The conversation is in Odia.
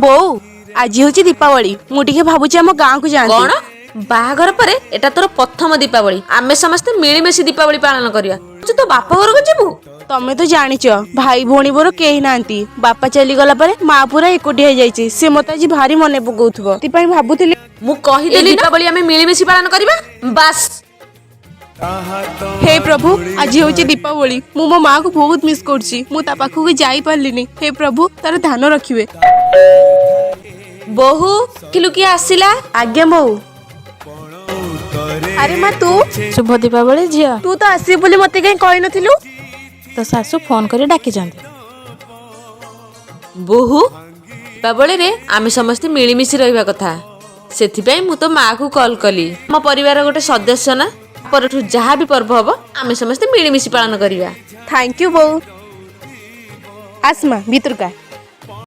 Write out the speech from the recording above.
ବୋଉ, ଆଜି ହଉଛି ଦୀପାବଳି। ମୁଁ ଟିକେ ଭାବୁଛି ଆମ ଗାଁକୁ ଯାଆନ୍ତି। କଣ? ବାହାଘର ପରେ ଏଟା ତୋର ପ୍ରଥମ ଦୀପାବଳି। ଆମେ ସମସ୍ତେ ମିଳିମିଶି ଦୀପାବଳି ପାଳନ କରିବା। ତୁ ତୋ ବାପ ଘରକୁ ଯିବୁ? ତମେ ତ ଜାଣିଛ, ଭାଇ ଭଉଣୀ ମୋର କେହି ନାହାନ୍ତି। ବାପା ଚାଲିଗଲା ପରେ ମା ପୁରା ଏକୁଟିଆ ହେଇଯାଇଛି। ସେ ମତେ ଆଜି ଭାରି ମନେ ପକଉଥିବ। ସେଥିପାଇଁ ଭାବୁଥିଲି। ମୁଁ କହିଦେଲି ନା, ଦୀପାବଳି ଆମେ ମିଳିମିଶି ପାଳନ କରିବା, ବାସ୍। ହେ ପ୍ରଭୁ, ଆଜି ହଉଛି ଦୀପାବଳି। ମୁଁ ମୋ ମାକୁ ବହୁତ ମିସ୍ କରୁଛି। ମୁଁ ତା ପାଖକୁ ଯାଇପାରିଲିନି। ହେ ପ୍ରଭୁ, ତାର ଧ୍ୟାନ ରଖିବେ। ବୋହୁ, ଦେଖିଲୁ କିଏ ଆସିଲା? ଆଜ୍ଞା ବୋଉ। ଆରେ ମା, ତୁ? ଶୁଭ ଦୀପାବଳି ଝିଅ। ତୁ ତ ଆସିବୁ ବୋଲି ମତେ କାହିଁ କହିନଥିଲୁ? ତୋ ଶାଶୁ ଫୋନ କରି ଡାକିଛନ୍ତି। ବୋହୁ, ଦୀପାବଳିରେ ଆମେ ସମସ୍ତେ ମିଳିମିଶି ରହିବା କଥା। ସେଥିପାଇଁ ମୁଁ ତୋ ମାକୁ କଲ୍ କଲି। ଆମ ପରିବାର ଗୋଟେ ସଦସ୍ୟ ନା। ପରଠୁ ଯାହା ବି ପର୍ବ ହବ, ଆମେ ସମସ୍ତେ ମିଳିମିଶି ପାଳନ କରିବା। Thank you ବୋଉ। ଆସ ମା, ଭିତରକୁ ଆ।